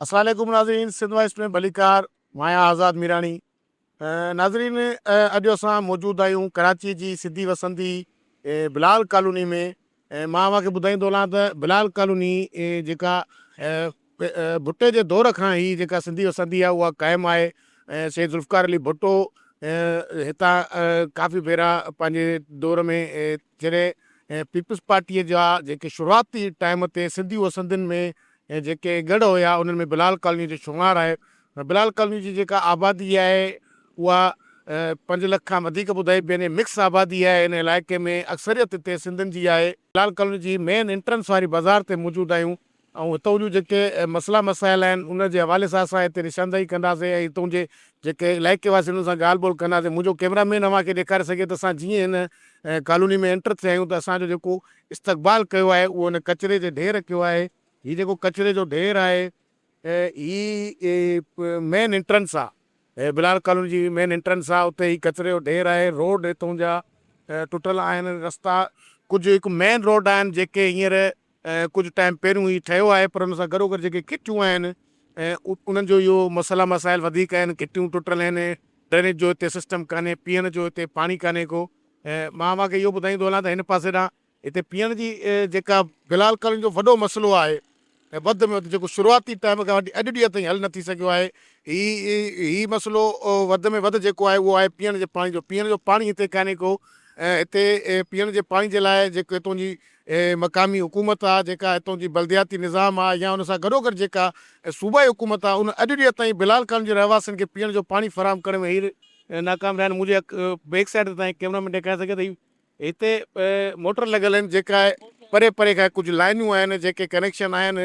السلام عليڪم ناظرين سنڌ وائس ۾ ڀليڪار مان آهيان آزاد ميراڻي ناظرين اڄ اسان موجود آهيون ڪراچي جي سڌي وسندي بلال ڪالوني ۾ مان اوهان کي ٻڌائيندو هلان ته بلال ڪالوني جيڪا ڀٽي جي دور کان هي جيڪا سنڌي وسندي آهي اها قائم آهي شهيد ذوالفقار علي ڀٽو هتان ڪافي ڀيرا پنهنجي دور ۾ جڏهن پيپلز پارٽيء جا جيڪي شروعاتي ٽائيم تي سنڌي وسندين ۾ جيڪي ڳڙهه هيا انهن ۾ بلال ڪالونيء جو شمار آهي. بلال ڪالونيء جي جيڪا آبادي آهي اها پنج لک کان وڌيڪ ٻڌائي پئي وڃي. مڪس آبادي آهي هن علائقي ۾ اڪثريت هتي سنڌين جي آهي. بلال ڪالوني جي مين انٽرنس واري بازار تي موجود آهيون. ۽ هتئون جون جيڪي مسئلا مسائل آهن ان جي حوالي سان اسان هتي نشاندهي ڪنداسين ۽ هتئون جي جيڪي علائقي واسي انهن سان ڳالهه ٻولهه ڪنداسين منهنجو ڪئميرا مين اوهان کي ڏيکاري سگهي ته اسان جيئن هن ڪالوني ۾ انٽر ٿيا آهيون ته اسان جو جيڪو استقبال ڪيو آهي اهو هن ڪچري جي ڍير ڪيو آهي هي جيڪو ڪچري جو ڍير آهي هي مين انٽرنس آهي بلال ڪالوني جي مين انٽرنس آهي اتي هي ڪچري جو ڍير آهي روڊ هتئون جا ٽٽل آهن رستا ڪجهه هڪ مين روڊ آهن جيڪي هينئر ڪجهه ٽائيم پهريون هي ٺهيو آهي پر ان سان گڏوگڏ جيڪي گهٽيون آهن انهن جو اهو مسئلا مسائل وڌيڪ آهن گهٽيون ٽٽل آهن ڊرينيج جو هتي سسٽم ڪانهي پيئڻ جو هتي پاڻي ڪانهي ڪو مان اوهان کي اهو ٻڌائيندو هلان ته هن پاسي ڏانهن هتي پيئڻ جي جيڪا بلال ڪالوني جو وڏو مسئلو آهي وڌ ۾ وڌ جيڪو شروعاتي ٽائيم کان وٺي اڄ ڏينهن تائين حل نه ٿي سگهيو آهي هي هي مسئلو وڌ ۾ وڌ جيڪو آهي اهو آهي پيئڻ جي پاڻي جو پيئڻ جو پاڻي هتي ڪانهي ڪو هتي پيئڻ جي پاڻي جي لاء جيڪو هتون جي مقامي حڪومت آ جيڪا هتون جي بلدياتي نظام آ يا ان سان گڏوگڏ جيڪا صوبائي حڪومت آ ان اڄ ڏينهن تائين بلال ڪالوني جي رهواسين کي پيئڻ جو پاڻي فراهم ڪرڻ ۾ هي ناڪام رهيا آهن منهنجي بيڪ سائيڊ تي تهان ڪيمرا مين ڏيکاري سگهي ته هي هتي موٽر لڳل آهن جيڪا پري پري کان ڪجهه لائنيون آهن جيڪي ڪنيڪشن آهن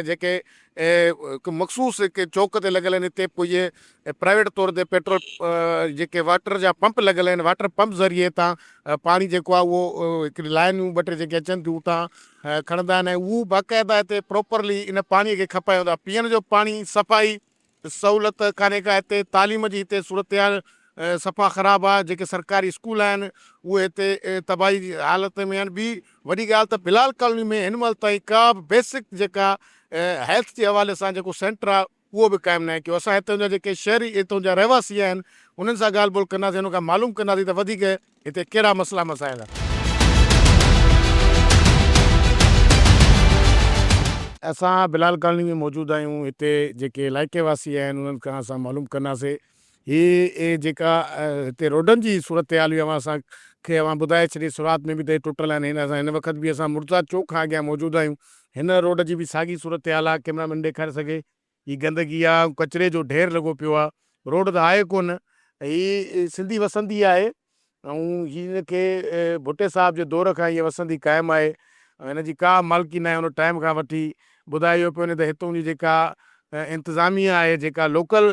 جيڪي هڪ مخصوص هڪ چوڪ تي لڳل آهن هتي پوء اهي پرائيويٽ طور تي پيٽرول جيڪي واٽر جا پمپ لڳل آهن واٽر پمپ ذريعي هتان پاڻي جيڪو آهي اهو هڪڙي لائنيون ٻه ٽي جيڪي اچن ٿيون اتان کڻندا آهن ۽ هو باقاعده هتي پراپرلي ان پاڻي کي کپايو ويندو آهي پيئڻ جو پاڻي صفائي سهولت ڪانهي ڪا هتي تعليم جي هتي صورتحال صفا خراب آهي جيڪي سرڪاري اسڪول آهن اهي هتي تباهي جي حالت ۾ آهن ٻي وڏي ڳالهه ته بلال ڪالوني ۾ هن مهل تائين ڪا به بيسڪ جيڪا هيلٿ جي حوالي سان جيڪو سينٽر آهي اهو به قائم ناهي ڪيو. اسان هتان جا جيڪي شهري هتان جا رهواسي آهن انهن سان ڳالهه ٻولهه ڪنداسين انهن کان معلوم ڪنداسين ته وڌيڪ هتي ڪهڙا مسئلا مسائل آهن. اسان بلال ڪالوني ۾ موجود آهيون هتي جيڪي علائقي واسي آهن انهن کان اسان معلوم ڪنداسين هي جيڪا هتي روڊن جي صورتحال هئي اوهان اسان کي اوهان ٻڌائي ڇڏي شروعات ۾ به ته هي ٽٽل آهن هن اسان هن وقت به اسان مرتضيٰ چوڪ کان اڳيان موجود آهيون هن روڊ جي به ساڳي صورتحال آهي ڪئميرا مين ڏيکاري سگهي هي گندگي آهي ڪچري جو ڍير لڳو پيو آهي روڊ ته آهي ڪونه هي سنڌي وسندي آهي ۽ هن کي ڀٽي صاحب جي دور کان هيء وسندي قائم آهي ۽ هن جي ڪا مالڪي ناهي ان ٽائيم کان وٺي ٻڌايو پيو وڃي ته هتون جي جيڪا انتظاميه آهي جيڪا لوڪل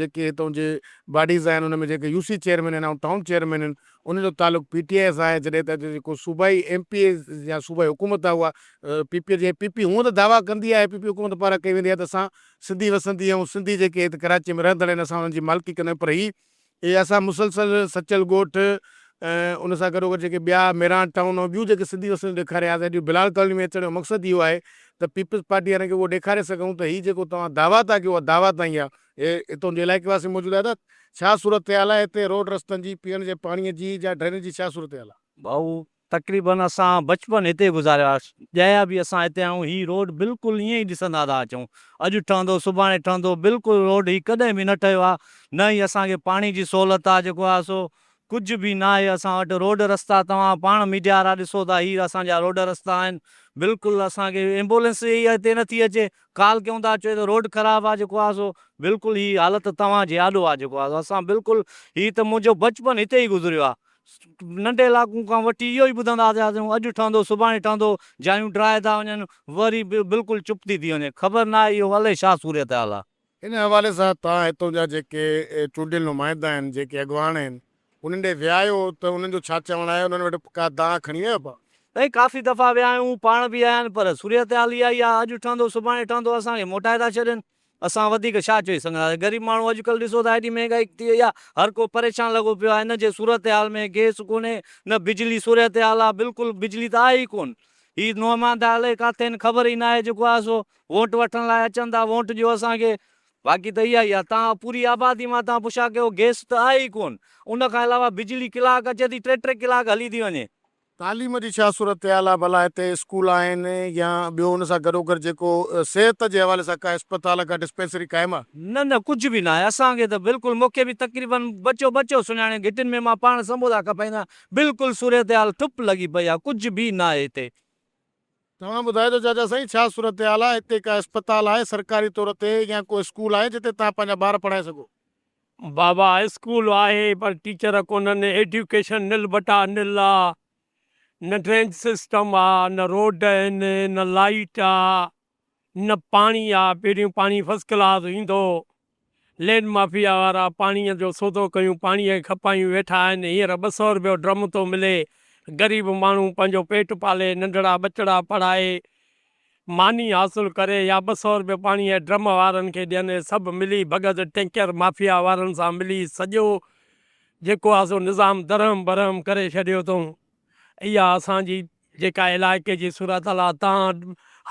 جيڪي هتون جي باڊيز آهن ان ۾ جيڪي يو سي چيئرمين آهن ۽ ٽائون چيئرمين آهن ان جو تعلق پي ٽي آء سان آهي جڏهن ته جيڪو صوبائي ايم پي اي يا صوبائي حڪومت آهي اها پي پي جي پي پي هونء ته دعويٰ ڪندي آهي پي پي حڪومت پاران ڪئي ويندي آهي ته اسان سنڌي وسندي ۽ سنڌي جيڪي هت ڪراچي ۾ رهندڙ آهن اسان انهن جي مالڪي ڪندا آهيون پر هي اهي اسان مسلسل سچل ڳوٺ ۽ ان سان گڏوگڏ جيڪي ٻيا ميران ٽائون ۽ ٻيون جيڪي سنڌي وسنديون ڏيکارياسين اڄ بلال ڪالوني ۾ اچڻ جو مقصد اهو آهي ته پيپلز پارٽي وارن کي اهو ڏيکاري سگهون ته هي جيڪو توهان دعويٰ ٿا ڪيو اها دعويٰ تائين آهي هي هتان جي علائقي واسي موجود آهي ته ڇا صورتحال آهي هتي روڊ رستن جي پيئڻ جي پاڻي جي يا ڊرينيج جي ڇا صورتحال آهي؟ ڀائو تقريبن اسان بچپن هتي گذاريو آهي، ڄايا به اسان هتي آهيون، هي روڊ بلڪل ائين ئي ڏسندا ٿا اچون، اڄ ٺهندو سڀاڻي ٺهندو، بلڪل روڊ هي ڪڏهن به نه ٺهيو آهي، نه ئي اسان کي پاڻي جي سهولت آهي، جيڪو آهي سو ڪجهه به ناهي اسان وٽ، روڊ رستا توهان پاڻ ميڊيا وارا ڏسو ٿا، هي اسان جا روڊ رستا آهن، بلڪل اسان کي ايمبولينس ئي هتي نٿي اچي، ڪال ڪيون ٿا چوي ته روڊ خراب آهي جيڪو آهي سو بلڪل هي حالت توهان جي آڏو آهي جيڪو آهي سو اسان بلڪل هي ته منهنجو بچپن هتي ئي گذريو آهي. ننڍي لاڪون کان وٺي اهو ئي ٻڌندا ٿياسون، اڄ ٺهندو، سڀاڻي ٺهندو، جايون ڊاهي ٿا وڃن، وري به بلڪل چپ ٿي ٿي وڃي، خبر ناهي اهو الائي ڇا صورتحال آ. ان حوالي سان توهان هتون جا جيڪي چونڊيل نمائندا آهن، جيڪي اڳواڻ آهن، انهن ڏي ويا آهيو ته انهن جو ڇا چوڻ آهي، انهن وٽ ڪا دانهن کڻي ويا آهيو؟ سائين ڪافي دفعا ويا آهيون، پاڻ به آيا آهن، پر صورتحال اها ئي آ، اڄ ٺهندو، سڀاڻي ٺهندو، اسان کي موٽائي ٿا ڇڏين. اسان وڌيڪ ڇا چئي سگهنداسين غريب ماڻهو اڄڪلهه ڏسو ٿا ايڏي مهنگائي ٿي وئي آهي هر ڪو پريشان لڳو پيو آهي هن جي صورتحال ۾ گيس ڪونهي نه بجلي صورتحال آهي بلڪل بجلي ته آهي ئي ڪون هي نعمان ٿا الائي ڪاٿي آهن خبر ئي ناهي جيڪو آهي سو ووٽ وٺڻ لاء اچن ٿا ووٽ ڏيو اسان کي باقي ته اها ئي آهي تان پوري آبادي مان تان پڇا ڪيو گئس ته آهي ئي ڪون ان کان علاوه بجلي ڪلاڪ اچي ٿي ٽي ٽي ڪلاڪ هلي ٿي وڃي. تعليم جي ڇا صورتحال آ ڀلا هتي اسڪول آهن يا ٻيو ان سان گڏوگڏ جيڪو صحت جي حوالي سان ڪا اسپتال ڪا ڊسپينسري قائم آ؟ نه نه ڪجهه به ناهي اسان کي ته بلڪل مونکي به تقريبن ٻچو ٻچو سڃاڻي گهٽين ۾ مان پاڻ سمبودا کپائيندو آهيان بلڪل صورتحال ٺپ لڳي پئي آ ڪجهه به ناهي هتي. توهان ٻڌائجو چاچا سائين ڇا صورتحال آ هتي ڪا اسپتال آهي سرڪاري طور تي يا ڪو اسڪول آهي جتي توهان پنهنجا ٻار پڙهائي سگهو؟ بابا اسڪول آهي پر ٽيچر ڪونهن ايڊيوڪيشن نل بٽا نل آ نه ڊرينج سسٽم آ نه روڊ آهن نه لائيٽ آ نه پاڻي آ پهريون پاڻي فرسٽ ڪلاس ايندو هو لينڊ مافيا وارا پاڻي جو سودو ڪيون پاڻي کي کپايون ويٺا آهن هينئر 200 رپيو ڊرم ٿو ملي غريب ماڻهو پنهنجو پيٽ پالي ننڍڙا ٻچڙا پڙهائي ماني حاصل ڪري يا 200 رپيو پاڻي جي ڊرم وارن کي ڏين سڀ ملي ڀڳت ٽينڪر مافيا وارن سان ملي سڄو جيڪو آ سو نظام درهم برهم ڪري ڇڏيو اٿئون اها اسان جي جيڪا علائقي جي صورتحال آ تان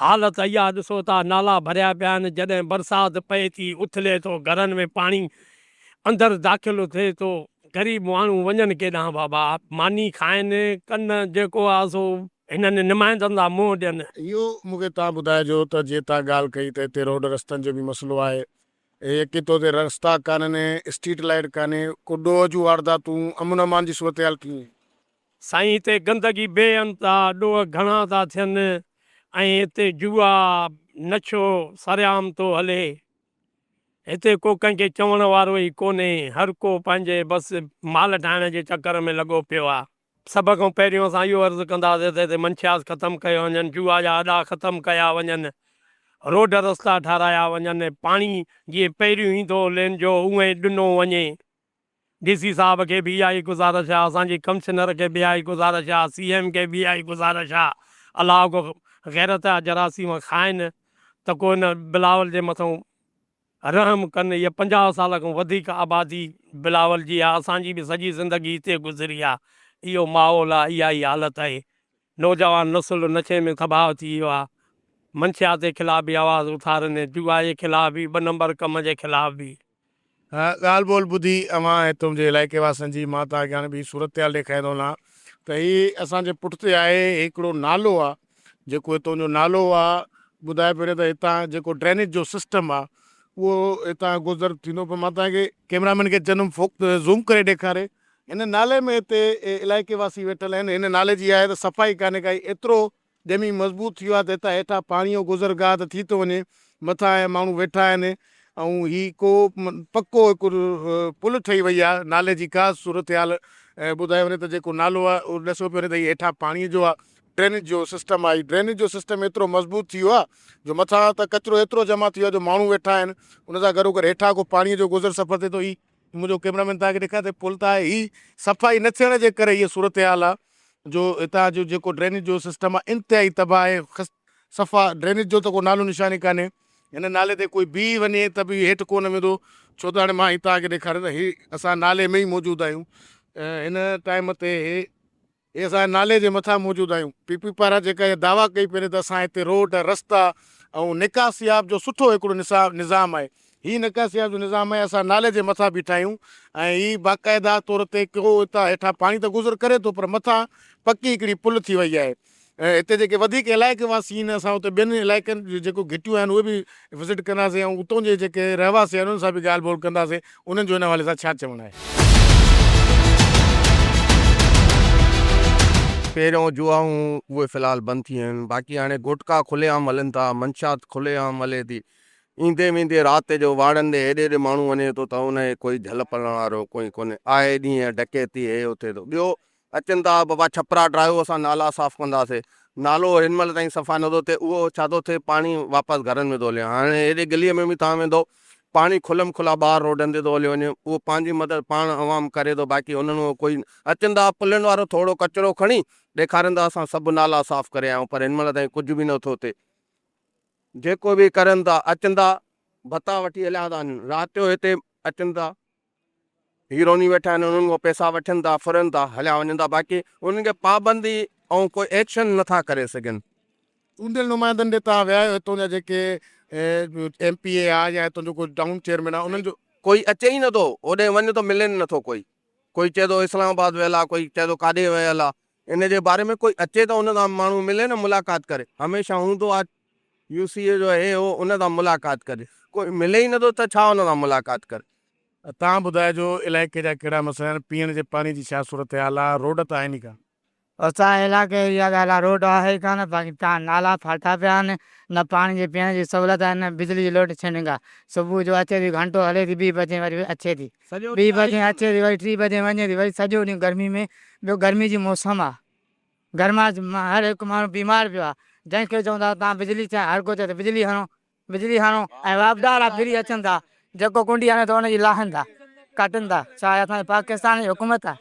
حالت اها ڏسو ٿا نالا ڀريا پيا آهن جڏهن برسات پئي ٿي اٿلي ٿو گهرن ۾ پاڻي اندر داخل ٿئي ٿو غريب ماڻهو وڃن ڪيڏانهن بابا ماني کائن ڪن جيڪو آ سو هنن نمائندن سان منهن ڏين. اهو مون کي توهان ٻڌائجو ته جيئن توهان ڳالهه ڪئي ته هتي روڊ رستن جو به مسئلو آهي يڪي طور تي رستا ڪانهن اسٽريٽ لائيٽ ڪانهي ڪو ڏوهه جون وارداتون امن امان جي صورتحال ڪيئن؟ سائين هتي گندگي بي انت آ، ڏوهه گهڻا ٿا ٿين ۽ هتي جوا، نشو سرعام ٿو هلي. هتي ڪو ڪنهن کي چوڻ وارو ئي ڪونهي، هر ڪو پنهنجي بس مال ٺاهڻ جي چڪر ۾ لڳو پيو آ. سڀ کان پهريون اسان اهو عرض ڪنداسين ته هتي منشيات ختم ڪيا وڃن، جوا جا اڏا ختم ڪيا وڃن، روڊ رستا ٺارايا وڃن، پاڻي جيئن پهريون ايندو هو لين جو اونئين ڏنو وڃي. ڊي سي صاحب کي به اها ئي گذارش آ، اسان جي ڪمشنر کي به اها ئي گذارش آ، سي ايم کي به اها ئي گذارش آ، الله ڪو غيرت جا جراثيم کائن ته ڪو هن بلاول جي مٿئون رحم ڪن، هيء 50 سال کان وڌيڪ آبادي بلاول جي آ، اسان جي به سڄي زندگي هتي گذري آ، اهو ماحول آ، اها ئي حالت آهي، نوجوان نسل نشي ۾ تباهه ٿي ويو آ، منشيات جي خلاف به آواز اٿارن، جوا جي خلاف به، ٻه نمبر ڪم جي خلاف به. ڳالهه ٻولهه ٻڌي اوهان ۽ تنهنجي علائقي واسين جي مان توهان کي هاڻي ٻي صورتحال ڏيکاريندو هلان ته هي اسان جي پٺتي آهي هي هڪڙو نالو آ جيڪو هتون جو نالو آ ٻڌائي پيو وڃي ته هتان جيڪو ڊرينيج جو سسٽم آ اهو هتان گذر ٿيندو پر مان توهان کي ڪيمرا مين کي چوندم فوڪ زوم ڪري ڏيکاري هن نالي ۾ هتي علائقي واسي ويٺل آهن هن نالي جي آهي ته صفائي ڪانهي ڪائي ايترو ڄمي مضبوط ٿي ويو آهي ته هتان هيٺان پاڻي جو گذرگاهه ته ٿي ٿو وڃي، مٿان اهي ماڻهو ويٺا آهن ۽ هي ڪو پڪو هڪ پل ٺهي وئي آهي، نالي جي ڪا صورتحال ٻڌائي وڃي ته جيڪو نالو آهي اهو ڏسيو پيو وڃي ته هي هيٺان پاڻي جو آهي، ڊرينيج جو سسٽم آهي، هي ڊرينيج جو سسٽم ايترو مضبوط ٿي ويو آهي جو مٿان ته ڪچرو ايترو جمع ٿي ويو آهي جو ماڻهو ويٺا آهن ان سان گڏوگڏ هيٺان ڪو پاڻي جو گذر سفر ٿئي ٿو، هي منهنجو ڪيمرا مين توهان کي ڏيکاري ته پل ته آهي هي صفائي نه ٿيڻ جي ڪري هيء صورتحال آهي جو هتان جو جيڪو ڊرينيج جو سسٽم آهي انتهائي تباهه آهي صفا ڊرينيج جو ته ڪو نالو نشان ئي ڪانهي هن نالي تي ڪوئي بيهي وڃي ته به هيٺ ڪونه ويندو ڇو ته هاڻي مان هي توهان کي ڏيکاريان ته هي اسان نالي ۾ ئي موجود آهيون هن ٽائيم تي هي هي اسان نالي جي مٿان موجود آهيون. پي پي پاران جيڪا اها دعويٰ ڪئي پئي وڃي ته اسان هتي روڊ، رستا ۽ نڪاسياب جو سٺو هڪڙو نظام آهي. هي نڪاسياب جو نظام آهي اسان نالي جي مٿان بيٺا آهيون ۽ هي باقاعده طور تي ڪو هتان هيٺان پاڻي ته گذر ڪري ٿو پر مٿان پڪي هڪڙي پل ٿي وئي آهي. هتي جيڪي وڌيڪ علائقي واسي آهن اسان اتي ٻين علائقن جون جيڪو گهٽيون آهن اهي به وزٽ ڪنداسين ۽ اتان جي جيڪي رهواسي آهن انهن سان به ڳالهه ٻولهه ڪنداسين انهن جو ان حوالي سان ڇا چوڻ آهي. پهريون جوئا هيون اهي في الحال بند ٿي ويون آهن باقي هاڻي گٽڪا کلي عام هلن ٿا منشيات کلي عام هلي ٿي ايندي ويندي رات جو واڙن ڏي هيڏي هوڏي ماڻهو وڃي ٿو ته ان کي ڪوئي جهل پلڻ وارو ڪوئي ڪونهي آئي ڏينهن ڊڪيتي هي اٿي ٿو ٻيو اچن ٿا بابا ڇپرا ڊاهيو اسان نالا صاف ڪنداسي نالو هن مهل تائين صفا نٿو ٿئي اهو ڇا ٿو ٿئي پاڻي واپس گهرن ۾ ٿو هليو هاڻي هيڏي گلي ۾ به توهان ويندو پاڻي کلم کلا ٻاهر روڊن تي ٿو هليو وڃي اهو پنهنجي مدد پاڻ عوام ڪري ٿو باقي انهن کان ڪوئي اچن ٿا پلن وارو ٿورو ڪچرو کڻي ڏيکارين ٿا اسان سڀ نالا صاف ڪري آيا آهيون پر هن مهل تائين ڪجهه به نٿو ٿئي جيڪو به ڪرن ٿا اچن ٿا ڀتا وٺي هليا ٿا وڃن رات جو هتي اچن ٿا هيروني ويٺا آهن انهن کان پئسا وٺن ٿا ڦرن ٿا هليا وڃن ٿا باقي انهن کي پابندي ۽ ڪوئي ايڪشن نٿا ڪري سگهن. چونڊيل نمائندن ڏي توهان ويا آهيو هتون جا جيڪي ايم پي اي آ يا هتون جو ڪو ٽائون چيئرمين آ انهن جو. ڪوئي اچي ئي نٿو هوڏي وڃ ته ملين نٿو ڪوئي ڪوئي چئي ٿو اسلام آباد ويل آ ڪوئي چئي ٿو ڪاڏي ويل آ ان جي باري ۾ ڪوئي اچي ته ان سان ماڻهو ملي نه ملاقات ڪري هميشه هوندو آ يو سي اي جو هي هو ان سان ملاقات ڪري ڪوئي ملي ئي نٿو ته ڇا ان سان ملاقات ڪري. توهان ٻڌائجو علائقي جا ڪهڙا مسئلا آهن پيئڻ جي پاڻي جي ڇا صورتحال آ روڊ ته آهن ئي ڪانه. اسان جي علائقي جي اها ڳالهه آهي روڊ آهي ئي ڪانه باقي تان نالا ڦاٽا پيا آهن نه پاڻي جي پيئڻ جي سهولت آهي نه بجلي جي لوڊ شيڊنگ آهي صبح جو اچي ٿي گهنٽو هلي ٿي ٻي بجي وري اچي ٿي ٻي بجي اچي ٿي وري ٽي بجي وڃي ٿي وري سڄو ڏينهن گرمي ۾ ٻيو گرمي جي موسم آهي گرماش مان هر هڪ ماڻهو بيمار پيو آهي جنهن کي چون ٿا تان بجلي ڇا هر ڪو چئي ٿو بجلي هڻو بجلي هڻو ۽ واپڊا وارا ڦري اچن ٿا جيڪو ڪنڊي هڻي ٿو ان جي لاهن ٿا ڪٽن ٿا ڇا هي اسان جي پاڪستان جي حڪومت آهي.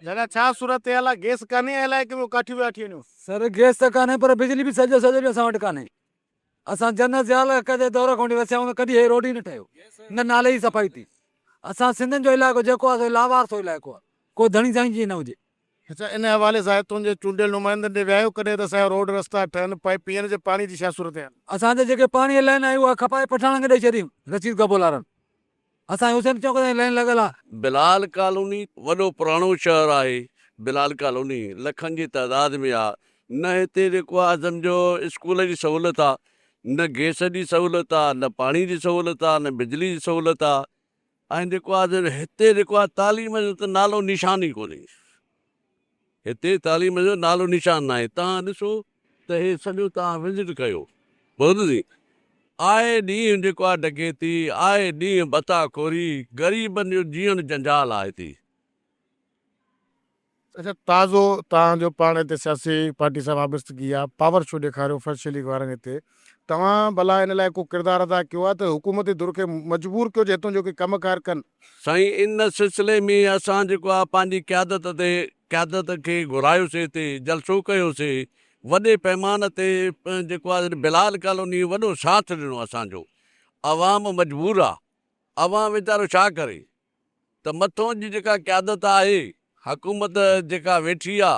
دادا ڇا صورتحال آ گيس ڪانهي علائقي ۾ ڪاٺيون پيا وٺي وڃو. سر گيس ته ڪانهي پر بجلي به سڄو سڄو ڏينهن اسان وٽ ڪانهي اسان جنرل ضياء الحق جي دور کان وٺي وسيا آهيون ته ڪڏهن هي روڊ ئي نه ٺهيو نه نالي جي صفائي ٿي اسان سنڌين جو علائقو جيڪو آهي سو لاوارثو علائقو آهي ڪو ڌڻي سائين جي نه هجي. اڇا ان حوالي سان تنهنجي چونڊيل نمائندن ڏي ويا آهيو ڪڏهن ته اسان جا روڊ رستا ٺهن پئي پيئڻ جي پاڻي جي ڇا صورتحال. اسان جي جيڪي پاڻي جي لائين آهي اها کپائي پٺاڻن کي ڏئي ڇڏي رشيد گبول وارن. اسان جي حسين چوڪ تائين لائين لڳل آ. بلال ڪالوني وڏو پراڻو شهر آهي بلال ڪالوني لکن جي تعداد ۾ آ نه هتي جيڪو آ سمجهو اسڪول جي سهولت آ نه گيس جي سهولت آ نه پاڻي جي سهولت آ نه بجلي جي سهولت آ ۽ جيڪو آ هتي جيڪو آ تعليم جو ته نالو نشان ئي ڪونهي هتي تعليم جو نالو نشان ناهي توهان ڏسو ته هي سڄو توهان وزٽ ڪيو ٻڌو آئي ڏينهن جيڪو آهي ڊڪيتي آئي ڏينهن ڀتا خوري غريبن جو جيئڻ جنجال آهي هتي. اڇا تازو توهان جو پاڻ هتي سياسي پارٽي سان وابستگي آ پاور شو ڏيکاريو فرسٽ ليگ وارن هتي توهان ڀلا ان لاء ڪو ڪردار ادا ڪيو آ ته حڪومتي ڌر کي مجبور ڪيو جو هتون جو ڪي ڪم ڪار ڪن. سائين ان سلسلي ۾ اسان جيڪو آ پنهنجي قيادت تي قيادت کي گهرايوسي هتي جلسو ڪيوسي وڏي پيمان تي جيڪو آ بلال ڪالوني وڏو ساٿ ڏنو اسان جو عوام مجبور آ عوام ويچارو ڇا ڪري ته مٿون جي جيڪا قيادت آهي حڪومت جيڪا ويٺي آ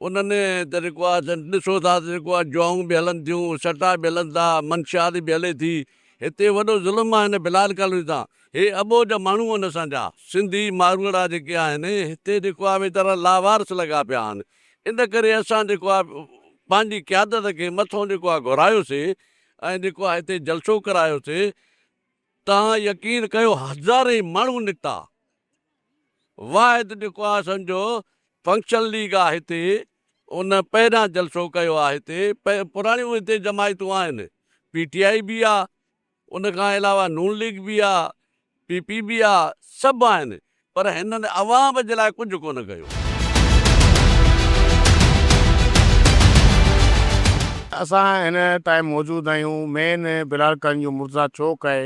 انهن ته جيڪو آ ڏسو ٿا ته جيڪو آ جوائون به هلن ٿيون، سٽا به هلن ٿا، منشيات به هلي ٿي. هتي وڏو ظلم آ هن بلال ڪالوني سان. هي اٻوجهه ماڻهو آهن اسان جا. سنڌي ماروئڙا جيڪي آهن هتي جيڪو آ ويچارا لاوارث لڳا پيا آهن. ان ڪري اسان جيڪو آ پنهنجي قيادت کي مٿون جيڪو آ گهرايوسي ۽ جيڪو آ هتي جلسو ڪرايوسي. توهان يقين ڪيو هزارين ماڻهو نڪتا. واحد جيڪو آ سمجهو فنڪشن ليگ آ هتي ان پهريان جلسو ڪيو آ هتي پراڻيون هتي جماعتون آهن پي ٽي آئي به آ ان کان علاوه نون ليگ به آ پي پي به آ سڀ آهن پر هنن عوام جي لاء ڪجهه ڪونه ڪيو. اسان هن ٽائيم موجود آهيون مين بلال ڪالوني جو مرتضيٰ چوڪ آهي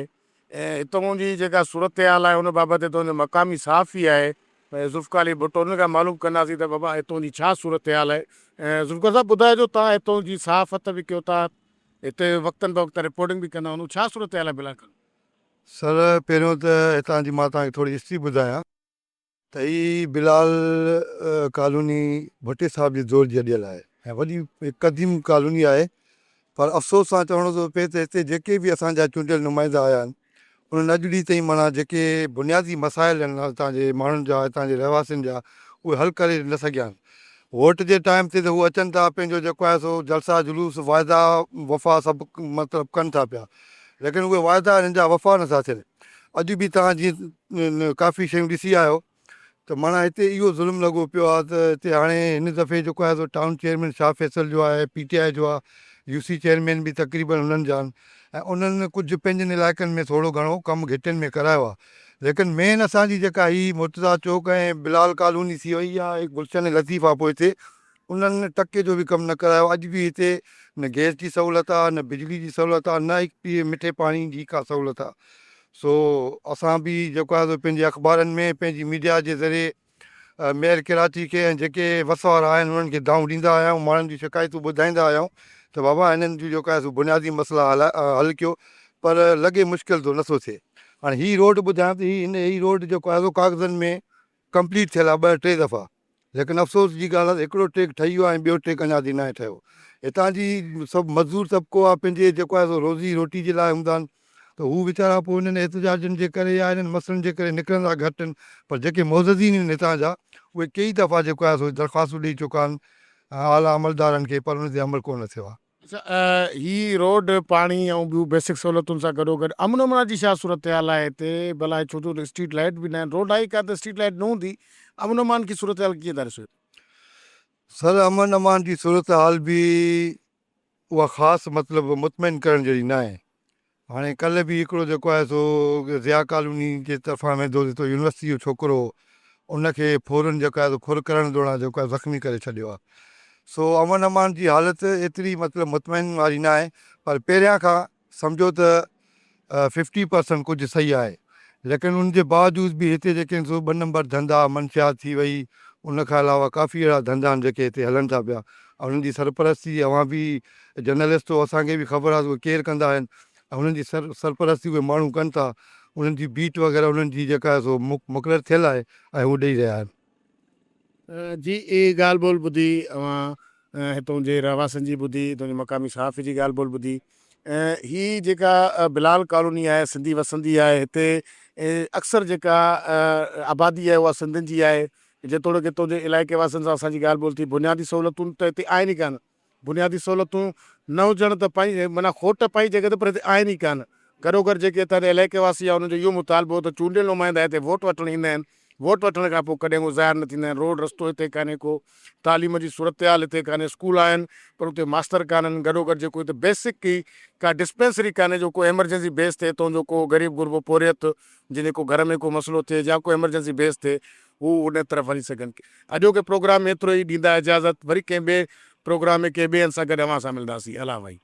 ۽ هتون جي جيڪا صورتحال آهي ان بابت هتون جو مقامي صحافي آهي ذوالفقار علي ڀٽو ان کان معلوم ڪنداسين ته بابا هتون جي ڇا صورتحال آهي ذوالفقار صاحب ٻڌائجو توهان هتون جي صحافت به ڪيو ٿا هتي وقتن بوقت رپورٽنگ به ڪندا هوندو ڇا صورتحال آهي بلال ڪالوني. سر پهريون ته هتان جي مان توهان کي ٿوري هسٽري ٻڌايان ته هي بلال ڪالوني ڀٽي صاحب جي دور جي اڏيل آهي ۽ وڏي هڪ قديم ڪالوني آهي پر افسوس سان چوڻو ٿو پئي ته هتي جيڪي به اسان جا چونڊيل نمائندا آيا آهن انهن اڄ ڏينهن تائين معنيٰ جيڪي بنيادي مسائل آهن هتان جي ماڻهن جا هتان جي رهواسين جا اهي حل ڪري نه سگهيا آهن ووٽ جي ٽائيم تي ته هو اچن ٿا پنهنجو جيڪو آهي سو جلسا جلوس واعدا وفا سڀ مطلب ڪن ٿا پيا ليڪن اهي واعدا انهن جا وفا نٿا ٿين. اڄ به توهان جيئن ڪافي شيون ڏسي آيا آهيو ته معنيٰ هتي اهو ظلم لڳو پيو آهي ته هتي هاڻي هن دفعي جيڪو آهي سو ٽائون چيئرمين شاهه فيصل جو آهي پي ٽي آء جو آهي يو سي چيئرمين به تقريبن انهن جا آهن ۽ انهن ڪجهه پنهنجن علائقن ۾ ٿورو گهڻو ڪم گهٽين ۾ ڪرايو آهي ليڪن مين اسان جي جيڪا هي مرتضيٰ چوڪ ۽ بلال ڪالوني ٿي وئي يا گلشن لطيف آهي پوئتي انهن ٽڪي جو به ڪم نه ڪرايو، اڄ به هتي نه گئس جي سهولت آ، نه بجلي جي سهولت آ، نه ئي مٺي پاڻي جي ڪا سهولت آ. سو اسان به جيڪو آهي سو پنهنجي اخبارن ۾ پنهنجي ميڊيا جي ذريعي ميئر ڪراچي کي ۽ جيڪي وس وارا آهن انهن کي دانهون ڏيندا آيا آهيون، ماڻهن جون شڪايتون ٻڌائيندا آيا آهيون ته بابا هنن جون جيڪو آهي سو بنيادي مسئلا حل ڪيو پر لڳي مشڪل ٿو نٿو ٿئي. هاڻي هي روڊ ٻڌايان ته هي هن هي روڊ جيڪو آهي سو ڪاغذن ۾ ڪمپليٽ ٿيل آهي ٻه ٽي دفعا. ليڪن افسوس جي ڳالهه آهي ته هڪڙو ٽريڪ ٺهي ويو آهي ۽ ٻيو ٽريڪ اڃا تائين ناهي ٺهيو. هتان جي سڀ مزدور طبقو آهي پنهنجي جيڪو آهي سو روزي روٽي جي لاء هوندا آهن ته هو ويچارا پوء انهن احتجاجن جي ڪري يا انهن مسئلن جي ڪري نڪرندا گهٽ آهن پر جيڪي معززين آهن هتان جا اهي ڪيئي دفعا جيڪو آهي سو درخواستون ڏئي چڪا آهن اعليٰ عملدارن کي پر ان تي عمل ڪونه ٿيو آهي. اڇا هي روڊ، پاڻي ۽ ٻيون بيسڪ سهولتن سان گڏوگڏ امن امان جي ڇا صورتحال آهي هتي ڀلا ڇو جو اسٽريٽ لائيٽ به ناهن روڊ آهي ڪا ته اسٽريٽ لائيٽ نه هوندي امن امان کي صورتحال ڪيئن ٿا ڏسو هتي؟ سر امن امان جي صورتحال به اها خاص مطلب مطمئن ڪرڻ جهڙي ناهي هاڻي ڪلهه به هڪڙو جيڪو آهي سو ضياء ڪالوني جي طرفان ويندو هو ته يونيورسٽي جو ڇوڪرو هو ان کي ڦورن جيڪو آهي سو ڦر ڪرڻ دوران جيڪو آهي زخمي ڪري ڇڏيو آهي سو امن امان جي حالت ايتري مطلب مطمئن واري نه آهي پر پهريان کان سمجهو ته ففٽي پرسنٽ ڪجهه صحيح آهي ليڪن ان جي باوجود به هتي جيڪي آهن سو ٻه نمبر ڌنڌا منشيات ٿي وئي ان کان علاوه ڪافي اهڙا ڌنڌا آهن جيڪي هتي هلن ٿا پيا انهن جي سرپرستي اوهان به جرنلسٽ هو اسان کي به خبر آهي ته اهي ڪير ڪندا آهن ۽ انهن جي سرپرستي اهي ماڻهو ڪن ٿا انهن جي بيٽ وغيره انهن جي جيڪا آهي سو مقرر ٿيل آهي ۽ هو ڏئي رهيا آهن. جي اهي ڳالهه ٻولهه ٻڌي اوهان هتون جي رهواسين جي ٻڌي هتون جي مقامي صحافي جي ڳالهه ٻولهه ٻڌي هي جيڪا بلال ڪالوني آهي سنڌي وسندي آهي هتي اڪثر جيڪا آبادي آهي اها سنڌين جي آهي جيتوڻيڪ هتون جي علائقي واسين سان اسان جي ڳالهه ٻولهه ٿي بنيادي سهولتون ته هتي آهن ئي ڪانه بنيادي سهولتون نه هجڻ ته پنهنجي معنيٰ کوٽ پنهنجي جڳهه تي پر هتي آهن ئي ڪانه. گڏوگڏ جيڪي هتان جا علائقي واسي آهن انهن جو اهو مطالبو هو ته چونڊيل نمائندا هتي ووٽ وٺڻ ايندا آهن، ووٽ وٺڻ کان پوء ڪڏهن هو ظاهر نه ٿيندا آهن، روڊ رستو هتي ڪانهي ڪو، تعليم جي صورتحال هتي ڪانهي، اسڪول آهن پر اتي ماستر ڪانهن، گڏوگڏ جيڪو هتي بيسڪ ئي ڪا ڊسپينسري ڪانهي جو ڪو ايمرجنسي بيس تي هتان جو ڪو غريب غربو پورهيت جنهن جي ڪو گهر ۾ ڪو مسئلو ٿئي يا ڪو ايمرجنسي بيس ٿئي هو ان طرف وڃي سگهن. اڄوڪي پروگرام ۾ ايترو ئي، ڏيندا اجازت، وري ڪنهن ٻئي پروگرام ۾ ڪنهن ٻئي هنڌ سان گڏ اوهان سان ملنداسين. الله وحي.